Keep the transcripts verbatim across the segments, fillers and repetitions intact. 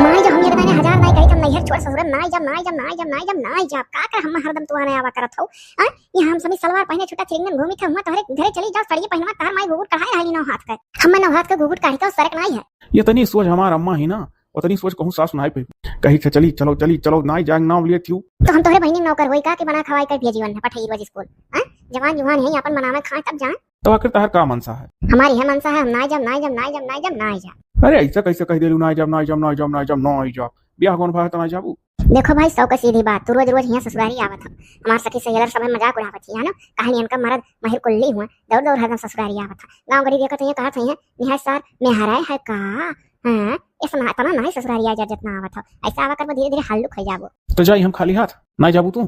माई जब हम एक दाने हजार नाई कही, हम नैहर छोड़ ससुरन नाई जब, नाई जब, नाई जब, नाई जब, नाई जब। का कर हम हरदम तू आने आवा करत हो? हाँ? ये हम सभी सलवार पहने छुट्टा थिरिंगन घूमी थे, हुआ तोहरे घरे चली जाओ, साड़िये पहनवा, तार माई घुघुट कढ़ाई रहली नौ हाथ के। हम नौ हाथ के घुघुट काढ़ी तो सरक नाई है। ये तनी सोच हमार अम्मा ही ना, उतनी सोच कहूँ सास नाई पे। कही थे, "चली, चलो, चली, चलो, नाई जाग नाव लिए थियू।" तो हम तोहरे बहिनी नौकर होई का कि बना खवाई कर भेजी वन पठई रोज स्कूल? हाँ? जवान जुवान है, अपन बनावे खाए तब जाए। तो आखिर तहार का मनसा है? हमारी है मनसा है, हम नाई जब, नाई जब, नाई जब, नाई जब, नाई जब। अरे ऐसा कैसे कह देलू, "नाई जब, नाई जब, नाई जब, नाई जब, नाई जब"? ब्याह कौन भा है तो नाई जाबू? देखो भाई, सौ का सीधी बात, तू रोज रोज हियाँ ससुरारी आवत हो। हमार सखी सहेलर सब मजाक उड़ावत ही, है ना? कहानी इनका मरद महिर कुल्ली हुआ, दौड़ दौड़ हरदम ससुरारी आवत है। गाँव गड़ी देखत है, कहत है, "निहाय सार, मेहराय है का? हाँ, इतना, इतना नाई ससुरारी आ जा, जितना आवत हो। ऐसा आवा करबो, धीरे धीरे हल्लुक हो जाबो।" तो जाई हम खाली हाथ, नाई जाबू तू?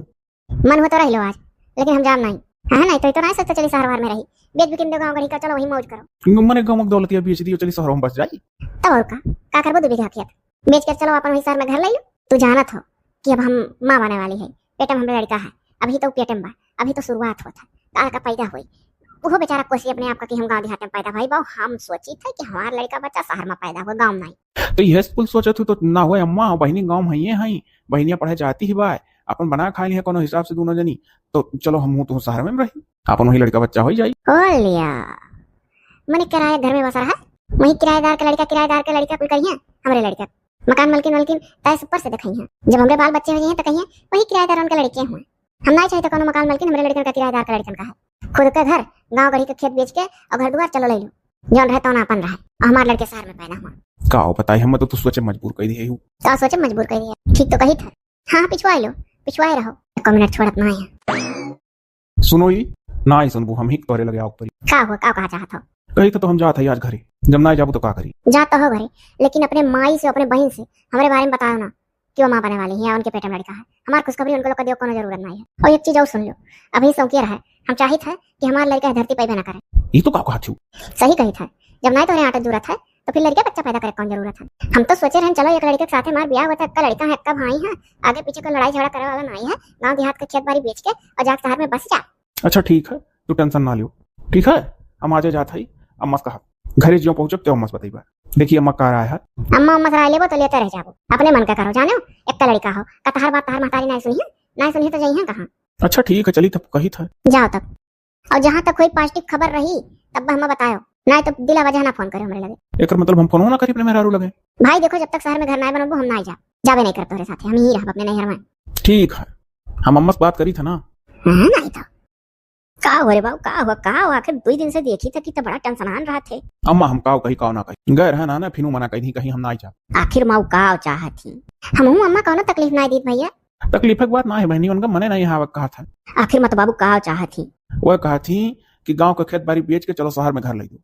मन हो तो रह लो आज, लेकिन हम जाम नाई। हाँ, नाई तो, तो नाई सोचते चली शहर वहर में रही। बेच बिकिन दो गाँव गढ़ी का, चलो वहीं मौज करो। मने गाँव में दौलतिया बेच दियो, चली शहरों में बस जाई। तब और का, का करबो दो बीघा खेत? बेच कर चलो अपन वही शहर में घर ले लो। तू जानत हो कि अब हम माँ बने वाली है, पेट में हमरे लड़का है, अभी तो पेट में बा, अभी तो शुरुआत होत है, काल का पैदा होई। वो बेचारा कोसी अपने आप का कि हम गाँव देहात में पैदा भाई बाऊ, हम सोची थे कि हमार लड़का बच्चा शहर में पैदा हो, गाँव में नहीं। तो यह कुल सोचत हो तो ना होए अम्मा, बहिनी गाँव में हइये हई, बहिनिया पढ़े जाती ही बा, अपन बना खा लिहे कोनो हिसाब से दोनों जनी, तो चलो हम तू शहर में रही, अपन वही लड़का बच्चा हो जाई। ओ लिया, मने किराया घर में बसा रहा, वही किराएदार का लड़का, किराएदार का लड़का कुल करिए हमरे लड़का। मकान मलकिन वलकिन तय ऊपर से दिखाई हैं, जब हमरे बाल बच्चे हो जाए तो कहिए वही किराएदार उनका लड़के हुए। हम नहीं चाहते कोनो मकान मलकिन हमरे लड़कन का, किराएदार का लड़कन का है। खुद का घर, गाँव गढ़ी का खेत बेच के और घर दुआर चलो ले लो, जौन रहे तौन आपन रहे, और हमार लड़के शहर में पैदा हुआ। का बताई, हम तो तू सोचे मजबूर कर दिए हूँ। का सोचे मजबूर कर दिए? ठीक तो कही था। हाँ, हाँ, पिछुआ लो, पिछुआ रहो, एक मिनट छोड़त ना है। सुनो ई, ना ही सुनबू, हम ही तोरे लगे आओ परी। का हुआ, का कहा चाहत हो? कही तो, तो हम जात है आज घरे, जब ना जाबू तो का करी? जा तो हो घरे, लेकिन अपने माई से, अपने बहन से हमरे बारे में बताओ ना कि वो माँ बने वाली है या उनके पेट में लड़का है। हमार खुशखबरी उनको लोग का दियो कोनो जरूरत नहीं है। और एक चीज और सुन लो, अभी सौंकिया रहे, हम चाहित है कि हमार लड़का है धरती पे ना करे। ये तो का कहा थी? सही कही था, जब नहीं तोरे आटा जरूरत है तो फिर लड़का बच्चा पैदा करे कौन जरूरत है? हम तो सोचे रहन चलो एक लड़के के साथे हमार ब्याह होता, अक्का लड़का है, अक्का भाई है, आगे पीछे कोई लड़ाई झगड़ा करे वाला नहीं है, गाँव देहात के खेत बाड़ी बेच के और जाके शहर में बस जा। अच्छा ठीक है, तू tension ना लियो, ठीक है? हम आजे जात हई, अम्मा से कहा, घरे जियो पहुँचब तो अम्मा से बतइबा। देखिए अम्मा का राय है। अम्मा, अम्मा से राय लेबो तो लेते रह जाबो, अपने मन का करो, जानो, एक लड़का हो, का तहार बात तहार महतारी नहीं सुनिए, नहीं सुनिए तो जाइए कहाँ। अच्छा ठीक है, चली तब कही था। जाओ तब, और जहाँ तक कोई positive खबर रही तब हमें बतायो, नहीं तो दिला वजह ना फोन करे हमरे लगे। एकर मतलब हम फोनो ना करी अपने मेहरारू लगे? भाई देखो, जब तक शहर में घर ना बनबो हम ना जा, जाबे नहीं करब तोहरे साथे, हम ही रहब अपने नैहर में। ठीक है, हम अम्मा से बात करी था ना। हाँ, नहीं तो का हो रे बाबू, का हो, का हो? आखिर दुई दिन से देखी था कि तो बड़ा tension आन रहा थे। अम्मा, हम काव कही, काव ना कही। गए रहे ना, ना, फिनू मना कही, कहीं हम ना जाब। आखिर माऊ काव चाहत ही? हमहू अम्मा कौनो तकलीफ ना दीत भैया। तकलीफ की बात ना है बहनी, उनका मने नहीं हावक कहा था। आखिर मत बाबू काव चाहत ही? वह कहा थी कि गाँव का खेत बाड़ी बेच के चलो शहर में घर ले दो।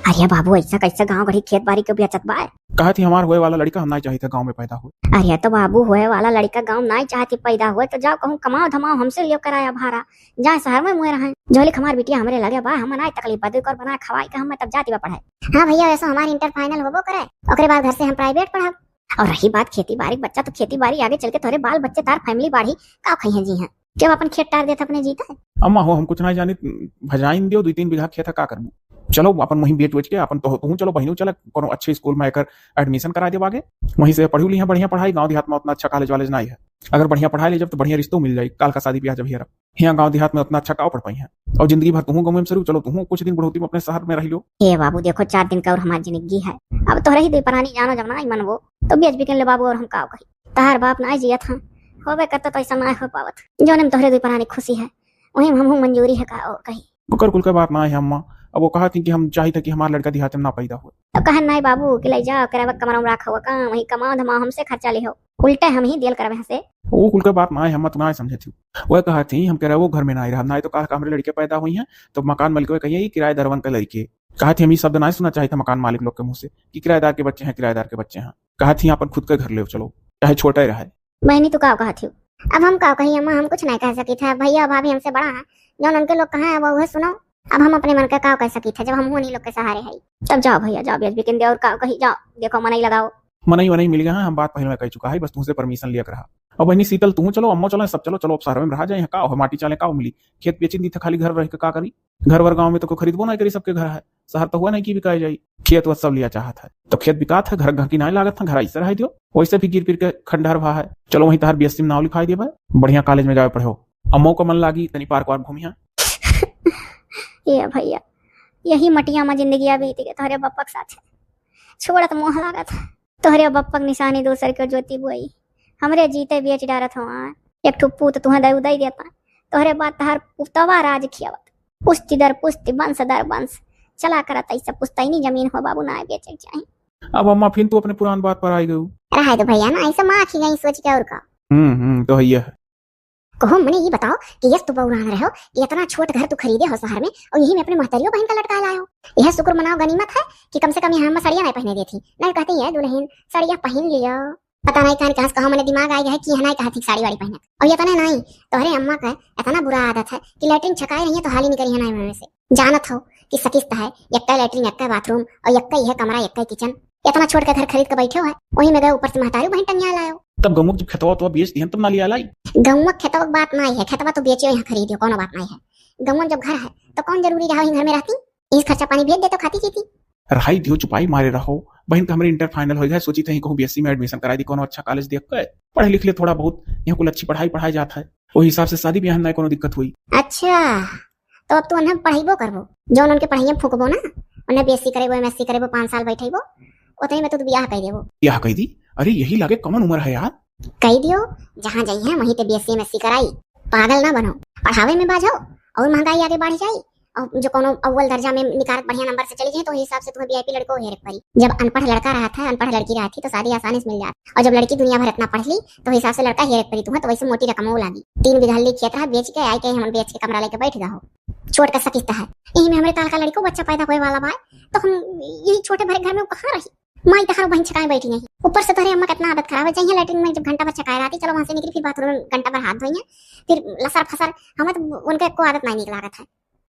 अरे बाबू, ऐसा कैसे गाँव गढ़ी खेत बाड़ी के बेचत बा? कहा थी हमार होए वाला लड़का हम ना चाहिए था गाँव में पैदा हो। अरे तो बाबू, होए वाला लड़का गाँव में ना चाहती पैदा होए तो जाओ कहूँ कमाओ धमाओ, हमसे लियो किराया भाड़ा, जाए शहर में मुए रहे। झोली हमार बिटिया हमरे लगे बा, हम ना तकलीफ बा, दुई कर बना खवाई के हम तब जाती बा पढ़ाई। हाँ भैया, वैसे हमार inter final होबो करे, ओकरे बाद घर से हम private पढ़ब। और रही बात खेती बाड़ी, बच्चा तो खेती बाड़ी आगे चल के तोरे बाल बच्चे तार family बाढ़ी, का खइहें जी हैं? क्यों अपन खेत टार देत अपने जीते? अम्मा हो, हम कुछ ना जानित, भजाइन दियो, दुई तीन बीघा खेत है, का करबू? चलो अपन वहीं बेच बेच के अपन तो, तुहूँ चलो बहिनू चला, कोनो अच्छे स्कूल में एकर admission करा देब आगे, वहीं से पढ़ू लिहा बढ़िया पढ़ाई, गाँव देहात में उतना अच्छा college वालेज नहीं है, अगर बढ़िया पढ़ाई ले जब तो बढ़िया रिश्तो मिल जाई, काल का शादी ब्याह जब हेरब। हियाँ गाँव देहात में उतना अच्छा काव पढ़ पाई है, और जिंदगी भर तुहूँ गाँव में सरू, चलो तुहूँ कुछ दिन बुढ़ौती में अपने शहर में रह लो। हे बाबू देखो, चार दिन का और हमार जिंदगी है, अब तोहरे ही दुई परानी जानो, जब ना मनबो तो बेच बिकिन ले बाबू, और हम काव कही? तहार बाप ना जियत हाँ, होबे करता तो ऐसा ना हो पावत। जौने में तोहरे दुई परानी खुशी है, वही में हमहू मंजूरी है, का और कही? ओकर कुल के बात ना है अम्मा, अब वो कहा थी कि हम चाहिए था कि हमार लड़का देहात में ना पैदा हुए। तो कहन नहीं बाबू कि ले जाओ, करे कमरा में रखा हुआ काम, वही कमाओ धमाओ, हमसे खर्चा ले हो, उल्टे हम ही दियल करबे हंसे। वो कुल के बात ना है अम्मा, तू ना समझे थी। वह कहा थी हम करे वो घर में ना रहा, ना तो काल का हमरे लड़के पैदा हुई हैं तो मकान मालिक कहिए ये किराएदारवन का लड़के। कहा थी हम ये शब्द ना सुना चाहिए था मकान मालिक लोग के मुँह से कि किराएदार के बच्चे हैं, किराएदार के बच्चे हैं। कहा थी अपन खुद के घर ले चलो, चाहे छोटा ही रहे। बहनी, तू का कहत हियो? अब हम का कही अम्मा, हम कुछ नहीं कह सकी थे। भैया भाभी हमसे बड़ा है, जौन उनके लोग कहा है वो उहे सुनो। अब हम अपने मन का का कह सकी थे, जब हम उन्हीं लोग के सहारे हई। तब जाओ भैया, जाओ बेच बिकिन दे, और का कही, जाओ देखो मनई लगाओ। मनई वनई मिल गया है, हम बात पहिले में कह चुका है, बस तुमसे परमिशन लिया के रहा। अब बहिनी शीतल, तू चलो, अम्मो चलो, सब चलो, चलो, अब शहर में रहा जाए, यहाँ का हो, माटी चाले का हो मिली, खेत बेचिन दी था, खाली घर रह के का करी, घर वर गाँव में तो कोई खरीदबो नहीं करी, सबके घर है, शहर तो हुआ नहीं कि बिकाए जाई, खेत वत सब लिया चाहत है, तो खेत बिकात है, घर घर की नहीं लागत है, घर ऐसे रह दियो, वैसे भी गिर पिर के खंडहर भा है, चलो वहीं तहार बीएससी में नाव लिखाई दिया, बढ़िया कॉलेज में जाए पढ़ो, अम्मो का मन लागी, तनी पार्क वार्क घूमिया। ए भैया, यही मटिया में जिंदगी बीत गई तोहरे बप्पा के साथ, छोड़त मोह लागत है। तोहरे बप्पा के निशानी दूसर के जोती बोई, हमरे जीते बेच डारत हो। एक ठो पूत तुहें दे उदई देता, तोहरे बाद तहार पुतवा राज खियावत, पुस्ती दर पुस्ती, वंश दर वंश चला करत, ऐसे पुश्तैनी जमीन हो बाबू, ना बेचे के चाही। अब अम्मा फिर तू अपने पुरान बात पर आई गयू। रहा तो भैया ना, ऐसे माँ खी गई सोच के, और का। हम्म हम्म तो है। कहो, मने ई बताओ कि यस तू बौरान रहो कि इतना छोट घर तू खरीदे हो शहर में और यही में अपने महतरियो बहन का लटकाए लाए हो। यह शुक्र मनाओ, गनीमत है कि कम से कम यहाँ हम सड़िया नहीं पहने देती, नहीं कहती है दुल्हन सड़िया पहन लियो। पता नहीं कान कहाँ से कहो मने दिमाग आ गया है कि यहाँ नहीं कहती साड़ी वाड़ी पहने। और ये तो नहीं, नहीं, तोहरे अम्मा का इतना बुरा आदत है कि लेटरिन छकाए रही है तो हाली निकली है ना में से। जानत हो कि सकिस्त है, यक्का लेटरिन, यक्का बाथरूम और यक्का यह कमरा, यक्का किचन। इतना छोट के घर खरीद के बैठे हो है, वही में गए ऊपर से महतारी बहन टंगिया लायो। तब गौवा जब खेतवा तो बेच दिहन तब ना लिया लाई। गौवा खेतवा की बात नहीं है, खेतवा तो बेचियो यहाँ खरीदियो, कोनो बात नहीं है। गौवा जब घर है तो कौन जरूरी रहा वहीं घर में रहती, इस खर्चा पानी भेज दे तो खाती जीती। रहाई दियो, चुपाई मारे रहो। बहन का हमरे इंटर फाइनल हो गया, सोची थी कहूँ बीएससी में एडमिशन कराई दी, कोनो अच्छा कॉलेज देख के पढ़े लिख ले थोड़ा बहुत, यहाँ कुल अच्छी पढ़ाई पढ़ाई जात है, वही हिसाब से शादी ब्याह में ना कोनो दिक्कत हुई। अच्छा, तो अब तू उन्हें पढ़ाईबो करबो, जौन उनके पढ़ाइया फूकबो ना, उन्हें बीएससी करेबो, एमएससी करेबो, पाँच साल बैठेबो, उतने में तू तो ब्याह कर देबो। ब्याह कर दी? अरे यही लागे कमन उम्र है यार। कह दियो, जहाँ जाई है वहीं पे बीएससी एमएससी कराई। पागल ना बनो, पढ़ावे में बाझो और महंगाई आगे बढ़ जाई। और जो कोनो अव्वल दर्जा में निकारत बढ़िया नंबर से चली जाए तो वही हिसाब से तुम्हें वीआईपी लड़को हेरे के पड़ी। जब अनपढ़ लड़का रहत है, अनपढ़ लड़की रहती तो शादी आसानी से मिल जात, और जब लड़की दुनिया भर इतना पढ़ ली तो वही हिसाब से लड़का हेरे के पड़ी तुम्हें, तो वैसे मोटी रकमो लागी। तीन बीघा ली खेत रहा, बेच के आए के हम बेच के कमरा लेके बैठ गए हो। छोट का सकिस्ता है, यही में हमरे ताल का लड़को बच्चा पैदा होए वाला बा, तो हम यही छोटे भरे घर में कहाँ रही? माई तहार बहन छकाए बैठी नहीं, ऊपर से तोहरे अम्मा कितना आदत खराब है, जइहे लेटरिन में जब घंटा भर छकाए रहती, चलो वहां से निकली, फिर बाथरूम में घंटा भर हाथ धोइहे, फिर लसर फसर। हमें तो उनके को आदत नहीं निक लागत है।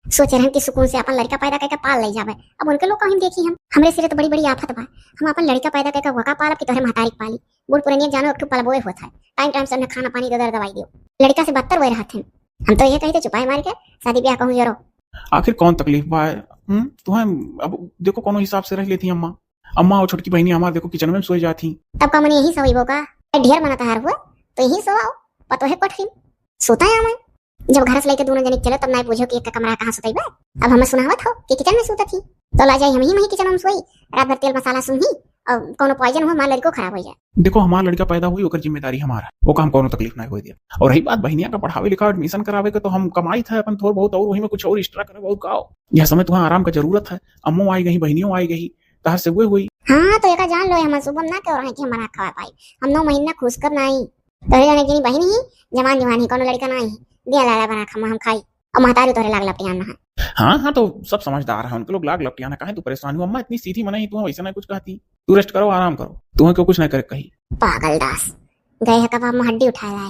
सोचे रहन कि सुकून से अपन लड़का पैदा करके पाल ले जावे, अब उनके लोग कहीं देखी हम। हमरे सिरे तो बड़ी बड़ी आफत बा, हम अपन लड़का पैदा करके वका पालब कि तोहरे महतारी के पाली। बूढ़ पुरनिया जानो एक ठो पलबोए होत है, टाइम टाइम से उन्हें खाना पानी दे दे दवाई दियो, लड़का से बदतर वही रहत हैं। हम तो ये कही थे चुपाए मार के शादी ब्याह कहूँ जरो। आखिर कौन तकलीफ बा? हम्म, तुहें अब देखो कोनो हिसाब से रह लेती अम्मा। अम्मा और छोटकी बहनी हमार देखो किचन में सोए जाती। तब का मने यही सोईबो का? ए, ढेर मना तहार हुआ तो यही सोआओ, पतो है कोठरी। सोता है हमें। जब घर से लेके दोनों जने चलो तब ना पूछो कि एक कमरा कहाँ सुतई बा। अब हमें सुनावत हो कि किचन में सूतत ही, तो ला जाई हम ही वहीं किचन में सोई, रात भर तेल मसाला सूंघी और कोनो पॉइजन हुआ, हमार लड़को खराब हो जाए। देखो हमार लड़का पैदा हुई, ओकर जिम्मेदारी हमार है, ओका हम कोनो तकलीफ ना होए दिया। और रही बात बहनिया का पढ़ावे लिखावे, एडमिशन करावे के, तो हम कमाई था अपन थोर बहुत और वही में कुछ और एक्स्ट्रा करे बहुत का हो। यह समय तुम्हें आराम का जरूरत है, अम्मो आई गई, बहनियों आई गई, तहार से हुए हुई। हाँ, तो एका जान लो, हम शुभम ना कह रहे कि हम बना खवा पाई। हम नौ महीना खुश कर ना आई। तोहरे जाने की बहन ही जवान जवान ही, कोनो लड़का ना ही। दिया लाला बना खमा हम खाई। और महतारी तोहरे लाग लपटियान ना है। हाँ, हाँ, तो सब समझदार है, उनके लोग लाग लपटियान है, काहे तू परेशान हो? अम्मा इतनी सीधी मना ही, तू वैसे ना कुछ कहती। तू रेस्ट करो, आराम करो, तुम्हें क्यों कुछ ना करे कही। पागल दास, गए है कब हम हड्डी उठाए लाए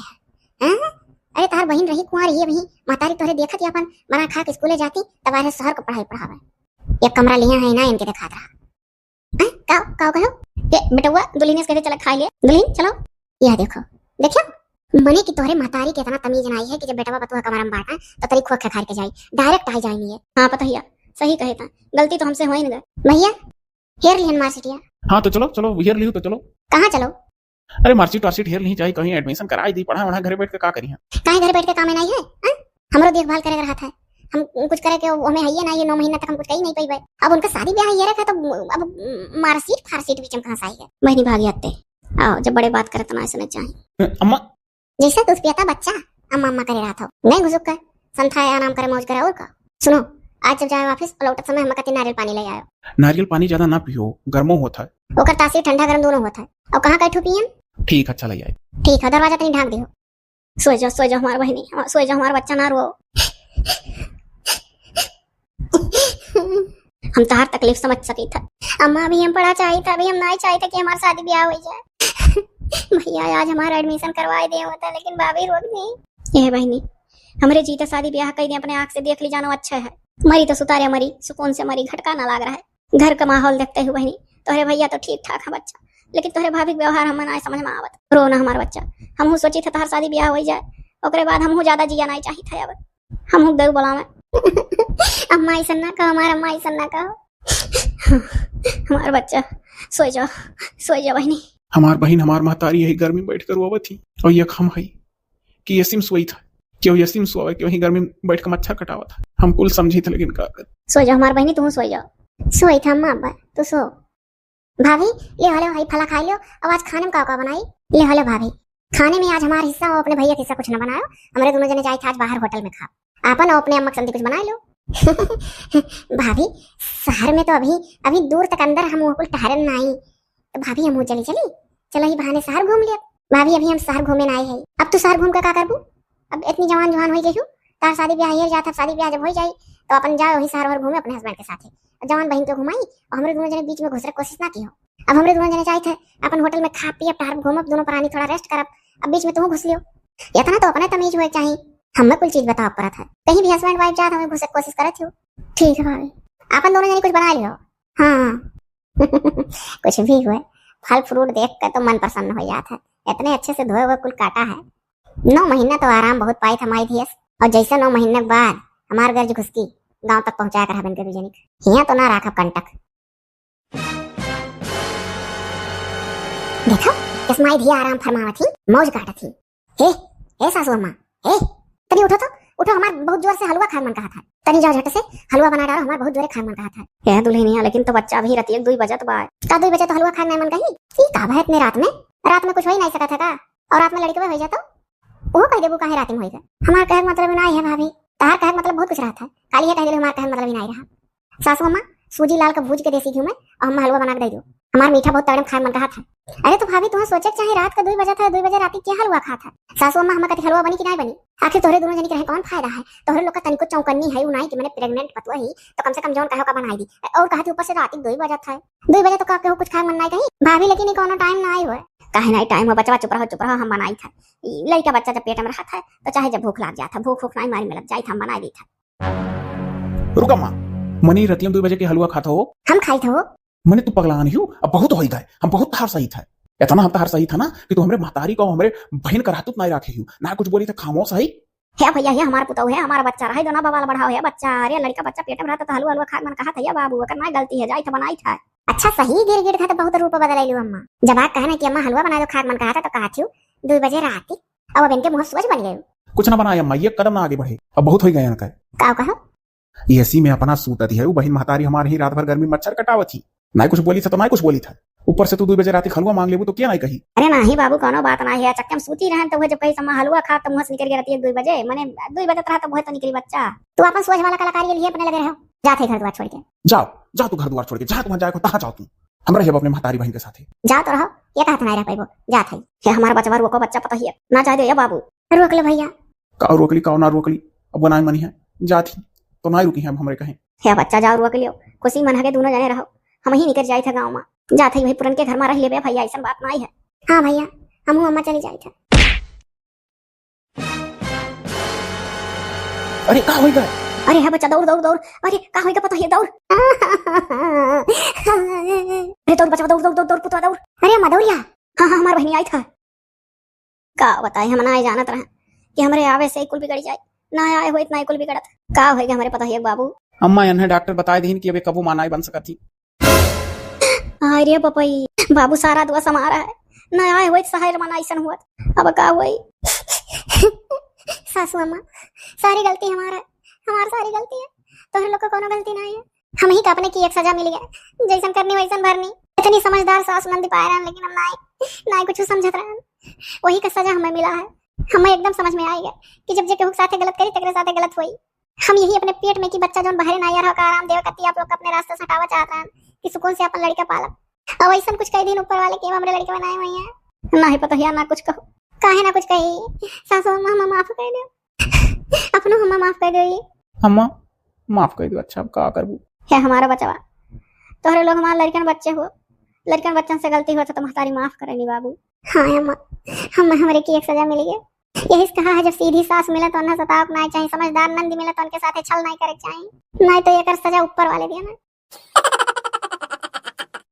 है, हैं? अरे तार बहन रही कुंवार ही अभी, महतारी तोहरे देखत ही अपन बना खा के स्कूले जाती, तब आए शहर को पढ़ाई पढ़ावे। एक कमरा लिया है ना, इनके दिखात रहा। हैं? का, का कहो? ए, बेटवा, दुल्हनिया से कहते चला खा ले। दुल्हन, चलो। यह देखो, देखियो, मने कि तोहरे महतारी के इतना तमीज नहीं है कि जब बेटवा बतुआ कमरा में बाटा, तो तरी खोख खार के जाई, डायरेक्ट आ जाएंगे। हाँ, पतोहिया, सही कहे ता, गलती तो हमसे होई न गए। भैया, हेर लिहन मार्कशीटिया। हाँ, तो चलो, चलो, हेर लियो तो चलो। कहाँ चलो? अरे, मार्कशीट वार्कशीट हेर ली जाई, कहीं एडमिशन कराई दी, पढ़ा वढ़ा, घरे बैठ के का करी हम? काहे घरे बैठ के काम नहीं है, हैं? हमरो देखभाल करे के रहत है, हम कुछ करे के ओमे है ये ना, ये नौ महीना तक हम कुछ कही नहीं पाई। अब उनका शादी ब्याह ये रखा तो अब मार्कशीट फार्कशीट बीच में कहाँ से आई है? बहनी भागी आते, आओ, जब बड़े बात करत ना ऐसे नहीं चाहिए। अम्मा। जैसा दूध पियता बच्चा, अम्मा अम्मा करे रहत हो, नहीं घुसुक कर संथा आराम करे, मौज करे और का। सुनो, आज जब जाए ऑफिस, लौटत समय हम कति नारियल पानी ले आयो। नारियल पानी ज्यादा ना पियो, गर्मो होत है। ओकर तासीर ठंडा गरम दोनों होत है। और कहाँ का ठू पियन? ठीक, अच्छा ले आए। ठीक है, दरवाजा तनी ढाक दियो। सो जाओ, सो जाओ हमार बहनी, हमार, सो जाओ हमार बच्चा, ना रो। हम तहार तकलीफ समझ सकी था। अम्मा, अभी हम पढ़ा चाहिए था, अभी हम नहीं चाहिए था कि हमार शादी ब्याह हो जाए। भैया, आज हमारा एडमिशन करवाए दे होता, लेकिन भाभी रोक दी। ए बहनी, हमरे जीते शादी ब्याह कई दे, अपने आँख से देख ली जानो, अच्छा है। मरी तो सुतारे मरी, सुकून से मरी, घटका ना लाग रहा है। घर का माहौल देखते हुए बहनी, तोहरे भैया तो ठीक ठाक है बच्चा, लेकिन तोहरे भाभी के व्यवहार हमें नाहीं समझ में आवत। रो ना हमार बच्चा, हमहू सोचित है तोहार शादी ब्याह होइ जाए, ओकरे बाद हमहू ज्यादा जिया नाहीं चाहित है अब। हमहू देव बोलावे। अम्मा, ऐसन ना कहो, हमार अम्मा, ऐसन ना कहो। हमार बच्चा, सोइ जाओ, सोइ जाओ बहिनी। हमार बहिन, हमार महतारी यही गर्मी में बैठ के रोवत ही, और एक हम हई कि एसी में सोइत है, केहू एसी में सोवे, केहू वही गर्मी में बैठ के मच्छर कटावत है। हम कुल समझी थे, लेकिन का करी? सोइ जाओ हमार बहिनी, तू सोइ जाओ। सोइत है अम्मा, अब्बा, तू सो। भाभी, ले हलो, हई फला खाई लो। अब आज खाने में का का बनाई? ले हलो भाभी, खाने में आज हमार हिस्सा और अपने भैया के हिस्सा कुछ ना बनायो। हमरे दोनों जने जाए थे आज बाहर होटल में खा, आपन और अपने अम्मा के संती कुछ बनाए लो। भाभी, शहर में तो अभी, अभी दूर तक अंदर हम वो कुल टहरन नाई। तो भाभी, हमहू चली, चली, चलो, ही बहाने शहर घूम लिया। भाभी, अभी हम शहर घूमे ना आए हैं। अब तू शहर घूम के का करबू? अब इतनी जवान जवान हो गई हो, तार शादी ब्याह ये जात है, शादी ब्याह जब हो जाई तो अपन जाओ वही शहर और घूमे अपने हस्बैंड के साथ। जवान बहन के घुमाई और हमरे दोनों जने बीच में घुसरे के कोशिश ना की हो। अब हमरे दोनों जने जाइत है अपन होटल में खा पी, अब टहरब घूमब, दोनों प्राणी थोड़ा रेस्ट करब। अब बीच में तू घुस लियो, इतना तो अपने तमीज हुए चाहिए। हमें कुल चीज बताओ परत है, कहीं भी हस्बैंड वाइफ जात हमें घुसे के कोशिश करत हो। ठीक है भाभी, अपन दोनों जने कुछ बना लियो। हाँ। कुछ भी हुए, फल फ्रूट देख के तो मन प्रसन्न हो जात है। इतने अच्छे से धोए हुए कुल काटा है। नौ महीना तो आराम बहुत पाई था माई धियस, और जैसे नौ महीना के बाद हमार गर्ज घुसकी गांव तक पहुंचाया कर हबन के दुजनिक। हिया तो ना राखब कंटक। देखो, कस माई धिया आराम फरमावत ही, मौज काटत ही। हे, हे सासू अम्मा, हे, तनी उठो तो, उठो, हमार बहुत जोर से हलवा खाए मन कहत है। तनी जाओ झट से हलवा बना डालो, हमार बहुत जोरे खाए मन कहत है। हे दुल्हनिया, लेकिन तो बच्चा अभी रतिया दुई बजत बा। का दुई बजे तो हलवा खाए नहीं मन कही? ई का बा इतने रात में? रात में कुछ हो ही नहीं सकत है का? और रात में लड़कवे हो जातो, वो कह देबू काहे रात में होई गए? हमार कहे के मतलब नहीं है भाभी, तहार कहे के मतलब बहुत कुछ रहत है। काली ये कह देले हमार कहे के मतलब ही नहीं रहा। सासू अम्मा, सूजी लाल के भूज के देसी घी में और हम हलवा बना के दे दो। हमार मीठा बहुत तगड़े में खाए मन कहत है। अरे तो भाभी, तुम्हें सोचे के चाहे, रात का दुई बजे था, दुई बजे राती क्या हलवा खात है? सासू अम्मा, हमें कति हलवा बनी कि नहीं बनी? आखिर तोहरे दोनों जनी के रहे कौन फायदा है? तोहरे लोग का तनिको चौकन्नी है, उ नाई कि मैंने प्रेग्नेंट पतुआ ही, तो कम से कम जौन कहो का बनाई दी। और कहा थी ऊपर से राती दुई बजे था, दुई बजे तो का केहू कुछ खाए मन नहीं कही? भाभी, लेकिन ये कौनो टाइम ना आई हुए। काहे नहीं टाइम हो बचवा, चुप रहो, चुप रहो, हम बनाई था। ई लड़का बच्चा जब पेट में रहा था तो चाहे जब भूख लाग जाता, भूख भूख नहीं मारी मिलत जाई था, हम बनाई दी था। रुका माँ, मने रतिया में दुई बजे के हलवा खात हो? हम खाई था हो। मने तू पगलान ही हो, अब बहुत होई गए, हम बहुत तहार सही था। इतना हम तहार सही था ना कि तू हमरे महतारी को, हमरे बहन का रहतूत नहीं राखे हो, ना कुछ बोली था, खामोश है। हे भैया, हे हमार पुतौ है, हमार बच्चा रहे, दो ना बवाल बढ़ाओ है बच्चा। अरे लड़का बच्चा पेट में रहता तो हलवा हलवा खाए मन कहा था या बाबू, अगर ना गलती है जाई था बनाई था। अच्छा सही गिर गिर था तो बहुत रूप बदलैलू अम्मा। जब आप कहना कि अम्मा हलवा बना दो खाए मन कहा था तो कहा थी दुई बजे राती, अब अब इनके मुँह सोच बन गए। कुछ ना बनाए अम्मा, ये कदम ना आगे बढ़े, अब बहुत हो गए इनका। का कहो? एसी में अपना सूतत ही है, वो बहिन महतारी हमार ही रात भर गर्मी मच्छर कटावत ही। ना कुछ बोली था तो ना कुछ बोली था। ऊपर से तू दुई बजे राती हलवा मांग लेबू तो क्या नहीं कही? अरे नाही बाबू, कौनो बात ना है। चक्के में सूती रहन तो वह जब कही सम्मा हलवा खा तो मुँह से निकल गया रहती है दुई बजे, मने दुई बजे तो रहा तो वह तो निकली बच्चा। तू अपन सोच वाला कलाकारी के लिए अपने लगे रहो। जा थे घर द्वार छोड़ के। जाओ, जाओ तू घर द्वार छोड़ के, जहाँ तुम्हारा जाए को तहाँ जाओ तू। हम रहे अपने महतारी बहन के साथे। जाओ तो रहो, ये कहा था नहीं रह पाइबो, जा थे। हे हमारा बचवा रोको, बच्चा पता ही है, ना जाए दे ये बाबू। रोक ले भैया। का रोक ली, का ना रोक ली, अब वो नाई मनी है, जात ही तो नाई रुकी है अब हमरे कहे। हे बच्चा, जाओ रुआ के लियो, खुशी मन हके दोनों जने रहो, हम ही निकल जाई था गाँव में, जात ही वही पुरन के घर में रह लेबे भैया, ऐसन बात नाई है। हाँ भैया, हमहू अम्मा चली जाई था। अरे का होई गा? अरे है बच्चा, दौड़ दौड़ दौड़। अरे का होई गा पता है, दौड़। अरे दौड़ बच्चा, दौड़ दौड़ दौड़ दौड़ पुतवा दौड़। अरे अम्मा दौड़िया। हाँ हाँ, हमार बहनी आई था। का बताई, हम नाई जानत रहे कि हमरे आवे से कुल बिगड़ जाए। ना आए होइत ना कुल बिगड़त। का होई गा हमरे पता है बाबू? अम्मा, इन्हें डॉक्टर बताए दीन कि अबे कबो माँ नाई बन सकत ही। आय रे पपई, बाबू सारा दुआ समारा है। ना आए होइत सहाय माँ ऐसन हुआ। अब का होई? सासू अम्मा, सारी गलती हमारा है, हमार सारी गलती है, तोहरे लोग का कोनो गलती नहीं है। हम ही का अपने की एक सजा मिली है, जैसन करनी वैसन भरनी। इतनी समझदार सास नंदी पाए रहन, लेकिन हम नाई, नाई कुछ समझत रहन, वही का सजा हमें मिला है। हमें एकदम समझ में आई गया कि जब जे केहू के साथे गलत करी, तेकरे साथे गलत होई। हम यही अपने पेट में कि बच्चा जौन बाहरे ना आ रहा, का आराम देवे खातिर आप लोग का अपने रास्ते से हटावा चाहत रहन कि सुकून से अपन लड़का पालब। अब ऐसन कुछ कह दिन ऊपर वाले कि हमरे लड़के बनाए हुए हैं। ना ही पता है ना कुछ कहो। काहे ना कुछ कही? सासू अम्मा, हमें माफ कर दो। अपनो हमें माफ कर दो। अम्मा, माफ कर दो। अच्छा, अब का करबू? हे हमारा बचवा, तोहरे लोग हमारे लड़कन बच्चे हो, लड़कन बच्चन से गलती हो तो महतारी माफ करेनी बाबू। हाँ अम्मा, हम, हमरे की एक सजा मिली है। यही से कहा है, जब सीधी सास मिले तो उन्हें सतावक ना चाहिए, समझदार नंद मिले तो उनके साथ छल नहीं करे चाहिए, नहीं तो एकर सजा ऊपर वाले दिया ना।